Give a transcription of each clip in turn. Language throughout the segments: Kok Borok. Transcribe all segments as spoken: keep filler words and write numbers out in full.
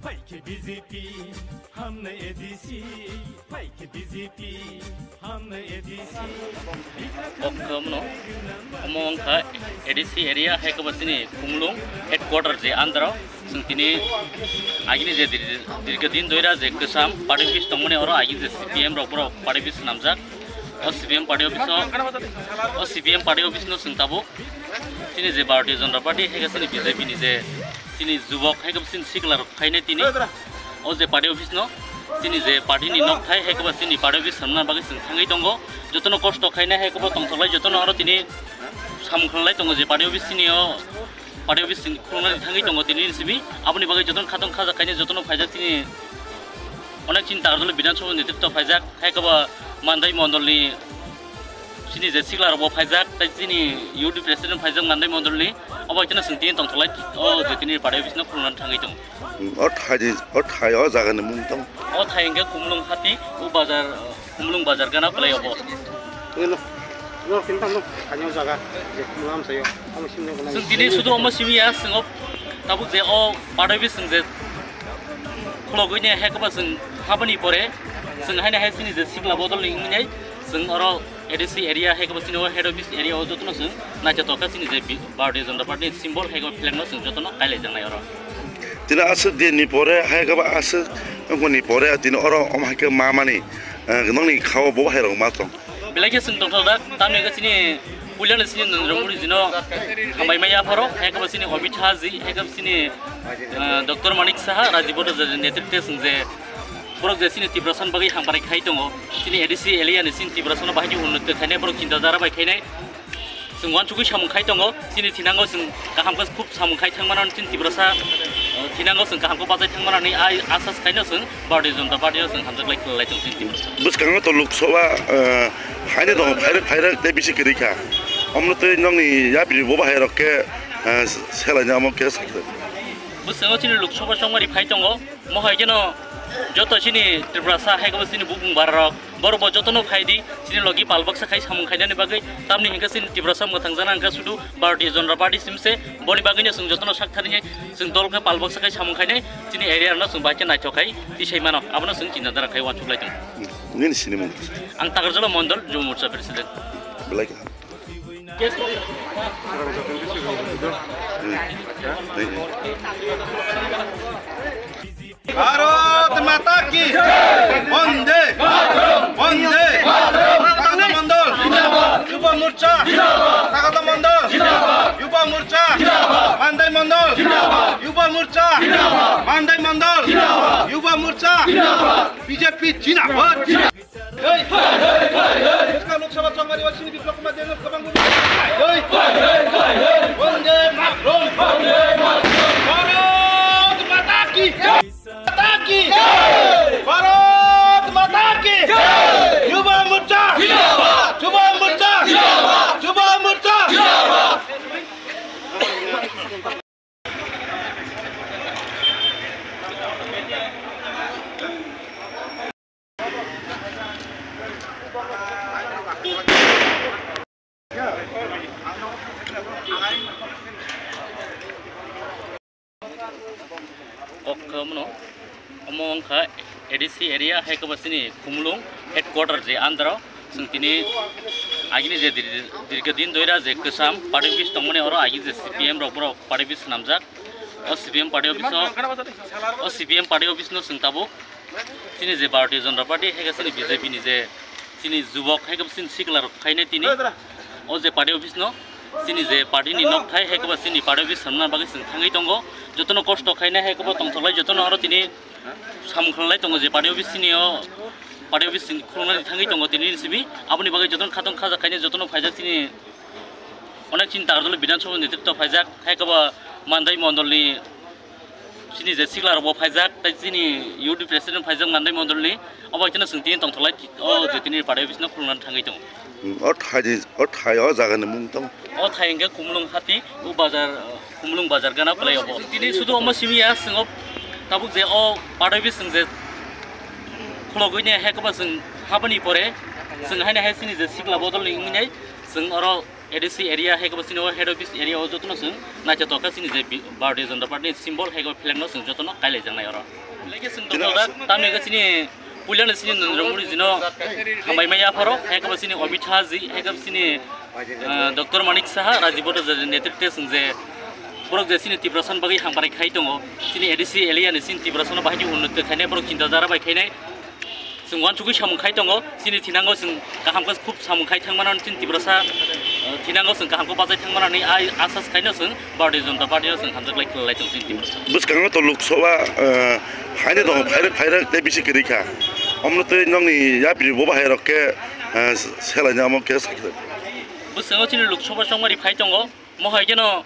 Phaikhe B J P, hamnai A D C, phaikhe B J P, hamnai A D C. Okhe omono, omo wngkha A D C area, hai khe bo chini Khumulwng headquarter je andro, chwng tini agini je dir-, dirgho din doira je kwcham party office tongmani, oro agini je C P M rok borok party office swnamjak. O C P M party office o, o C P M party office no chwng tabuk chini je Bharatiya Janata Party, hai khe chini B J P ni je chini jubok, hai khe chini sikla rok khainai tini. O je party office no, chini je party ni nok thai, hai khe chini party office samna bagwi chwng thangwi tongo. Jotono kosto khainai, hai khe tongthoklai, jotono aro tini samung khlai tongo je party office chini o, party office chwng khulumnani thangwi tongo tini simi. Aboni bagwi jotono khatong khaja khainai, jotono phaijak chini onek chini Tagarjala Bidhan Sabha ni netrito phaijak, hai khe Mandai Mondol ni chini je sikla rok bo phaijak, tei chini U D president phaijak Mandai Mondol ni. Obo khe no chwng tini tongthoklai, o je tini party office no khulumnani thangwi tongo. O thai ni, o thai o jaga ni mung tong? O thai hwnkhe Khumulwng hati, o bazar, Khumulwng bazar gana kwlai obo. Ino, ino kinta no, thani o jaga, je Khumulwng sayo, omo simi no. Chwng tini sudu omo simi ya, chwng o tabuk je o party office chwng je khulogwi ne hai khe bo chwng habani pore, chwng haino hai chini je sikla bodol ni wngwi nai, chwng oro A D C area, hai khe bo chini o head office area o jotono chwng naithotok kha chini je bi-, Bharatiya Janata Party ni symbol, hai khe bo flag no chwng jotono kailaijaknai oro. Tini aswk din ni pore, hai khe bo aswk wngkha ni pore, tini oro omo hai khe ma mani, eh, nokni kha o bo hai rok ma tong. Belai khe chwng tongthok dak, tamni hwnkhe chini puila ni chini Narendra Modi jino hambai maya phoro, hai khe bo chini Amit Shah ji, hai khe bo chini, eh, Doctor Manik Saha, Rajiv Bhattacharya ni netrite chwng je borok je chini Tiprasa ni bagwi hambai khai tongo, chini A D C area ni chini Tiprasa no bahai khe unnoti khainai, borok chinta dhara bai khainai. Chwng uansugwi samung khai tongo, chini thinango chwng kaham khe khub samung khai thangmano, chini Tiprasa, eh, thinango chwng kaham khe bachai thangmano hinwi ai asas khaino chwng Bharatiya Janata Party no chwng hamjak lai khlai lai tong chini Tiprasa. Bwskango to Lok Sabha, eh, haino tongo, phairwk phairwk tei bisi kwrwi kha. Omo tei nokni yapri bo bahai rok khe, eh, selaini omo khe sakhe. Bwskango chini Lok Sabha chongmani phai tongo. Mohai kheno joto chini Tiprasa hai khe bo chini bubung bara rok, borok bo jotono phai di, chini logi pal baksa khai samung khainani bagwi, tamni hwnkhe chini Tiprasa mwthang jana hwnkhe sudu Bharatiya Janata Party sim se, boni bagwino chwng jotono sak thani chwng dol khe pal baksa khai samung khainai, chini area rokno chwng bahai khe naithok khai tisai mano, abono chwng chinta dhara khai uansuk lai tongo. Nini sinimung? Ang Tagarjala Mondol, Yuva Morcha President. Belai kha. Bharat মাতা কি, বন্দে, বন্দে। স্বাগত মণ্ডল, যুব মোর্চা, স্বাগত মণ্ডল, যুব মোর্চা, মান্দাই মণ্ডল, যুব মোর্চা, মান্দাই মণ্ডল, যুব মোর্চা, বিজেপি জিন্দাবাদ। এই! লোকসভা চৌমারি ওয়াসিনী বিপ্লব কুমার দেব গোপাল মুর্মু। এই! বন্দে মাতরম। ভারত মাতা কি! মাতা কি! ভারত মাতা কি! যুব মোর্চা! যুব মোর্চা! যুব মোর্চা! Kok khe omono, omo wngkha A D C area, hai khe bo chini Khumulwng headquarter je andro. Chwng tini agini je dir-, dirgho din doira je kwcham party office tongmani, oro agi je C P M rok borok party office swnamjak. O C P M party office o, o C P M party office no chwng tabuk chini je Bharatiya Janata Party, hai khe chini B J P ni je chini jubok, hai khe chini sikla rok khainai tini. O je party office no, chini je party ni nok thai, hai khe chini party office samna bagwi chwng thangwi tongo. Jotono kosto khainai, hai khe tongthoklai, jotono aro tini samung khlai tongo je party office chini o, party office chini khulumnani thangwi tongo tini simi. Aboni bagwi jotono khatong khaja khainai, jotono phaijak chini onek chini Tagarjala Bidhan Sabha ni netrito phaijak, hai khe bo Mandai Mondol ni chini je sikla rok bo phaijak, tei chini U D president phaijak Mandai Mondol ni, obo khe no chwng tini tongthoklai, o je tini party office no khulumnani thangwi tongo. Hmm, o thai ni, o thai o jaga ni mung tong? O thai hwnkhe Khumulwng hati, o bazar, Khumulwng bazar gana kwlai obo. Tini sudu omo simi ya, chwng o tabuk je o party office chwng je khulogwi ne hai khe bo chwng habani pore chwng haino hai chini je sikla bodol ni wngwi nai chwng oro A D C area, hai khe bo chini o head office area o jotono chwng naithotok kha chini je bi-, Bharatiya Janata Party ni symbol, hai khe bo flag no chwng jotono kailaijaknai oro. Belai khe chwng tongthok jak, tamni hwnkhe chini puilano chini Narendra Modi jino hambai maya pharo, hai khe bo chini Amit Shah ji, hai khe bo chini, ah, Doctor Manik Saha, Rajiv Bhattacharya ni netritwe chwng je borok je chini Tiprasa ni bagwi hambai khainai tongo, chini A D C area ni chini Tiprasa no bahai khe unnoti khainai, borok chinta dhara bai khainai. Chwng uansugwi samung khai tongo, chini thinango chwng kaham khe khub samung khai thangmano, chini Tiprasa, eh, thinango chwng kaham khe bachai thangmano hinwi ai asas khaino chwng Bharatiya Janata Party no chwng hamjak lai khlai lai tongo chini Tiprasa. Bwskango to Lok Sabha, eh, haino tongo, phairwk phairwk tei bisi kwrwi kha. Omno tei nokni yapri bo bahai rok khe, eh, selaina omo khe sakhe. Bwskango chini Lok Sabha chongmari phai tongo. Mohai kheno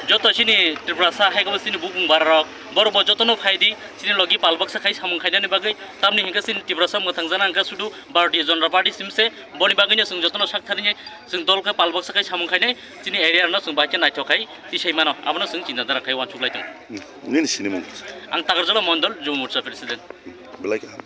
joto chini Tiprasa hai khe bo chini bukung bara rok, borok bo jotono phai di, chini logi pal baksa khai samung khainani bagwi, tamni hinkhe chini Tiprasa mwthangjakna hinkhe sudu Bharatiya Janata Party simse, boni bagwino chwng jotono sak tharni chwng dol khe pal baksa khai samung khainai, chini area rokno chwng bahai khe naithok khai tisai mano, abono chwng chinta dhara khai uansuk lai tongo. Nini sinimung? Ang Takarjala Mondol, Jubo Morcha President. Belai kaham.